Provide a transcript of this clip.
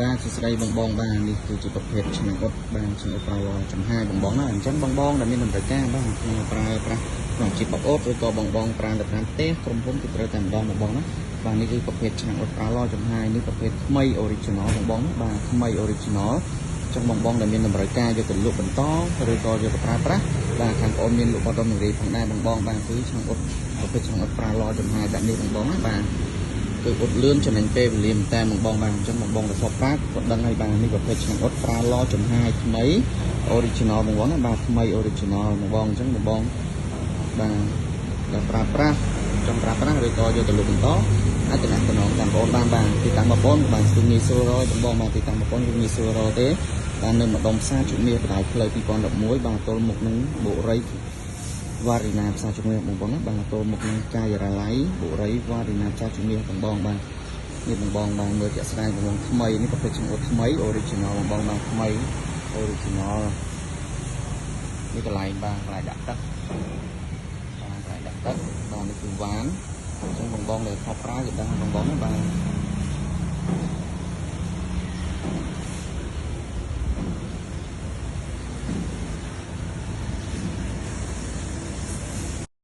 បាទសួស្តីបងបងបាទនេះគឺជាប្រភេទឆ្នាំងអ៊ុតបាទឆ្នាំងអ៊ុតប្រើចំហាយបងបងណាអញ្ចឹងបងបងដែលមានតម្រូវការបាទក្នុងប្រើប្រាស់ក្នុងជីបបអូតឬក៏បងបងប្រើទៅតាមផ្ទះក្រុមហ៊ុនគឺត្រូវតែម្ដងបងបងណាបាទនេះគឺប្រភេទឆ្នាំងអ៊ុតប្រើឡចំហាយនេះប្រភេទថ្មី original បងបងបាទថ្មី original ចឹងបងបងដែលមានតម្រូវការយកទៅលក់បន្តឬក៏យកទៅប្រើប្រាស់បាទខាងបងមានលក់បដុំរីផងដែរបងបងបាទគឺឆ្នាំងអ៊ុតប្រភេទឆ្នាំងអ៊ុតប្រើឡចំហាយបែបនេះបងបងណាបាទគឺអ៊ុតលឿនចំណេញពេលវេលាមែនតើបងបងបាទអញ្ចឹងបងបងដែលធ្លាប់ប្រើគាត់ដឹងហើយបាទនេះប្រភេទឆ្នាំងអ៊ុតប្រើឡចំហាយថ្មី original បងបងណាបាទថ្មី original បងបងអញ្ចឹងបងបងបាទដែលប្រើប្រាស់ចង់ប្រើប្រាស់ឬក៏យកទៅលក់បន្តអាចតំណតំណងតាមបងបានបាទទីតាំងបងប្អូនបាទស្ទូងាយស្រួលរយបងបងបាទទីតាំងបងប្អូនគឺងាយស្រួលរទេបាទនៅម្ដុំផ្សារជុំមាសបដៅផ្លូវ2011បាទទល់មុខនឹងបុរីវ៉ារីណាផ្សារជំនឿបងប្អូនណាបាទទល់មុខនឹងកាយរាល័យបុរីវ៉ារីណាផ្សារជំនឿបងបងបាទនេះបងបងបាទមើលជាក់ស្ដែងបងបងថ្មីនេះប្រភេទជំនួសថ្មី original បងបងបាទថ្មី original នេះកន្លែងបាទកន្លែងដាក់ទឹកបាទកន្លែងដាក់ទឹកបាទនេះគឺវ៉ានអញ្ចឹងបងបងដែលថតប្រើគេដឹងបងបងណាបាទ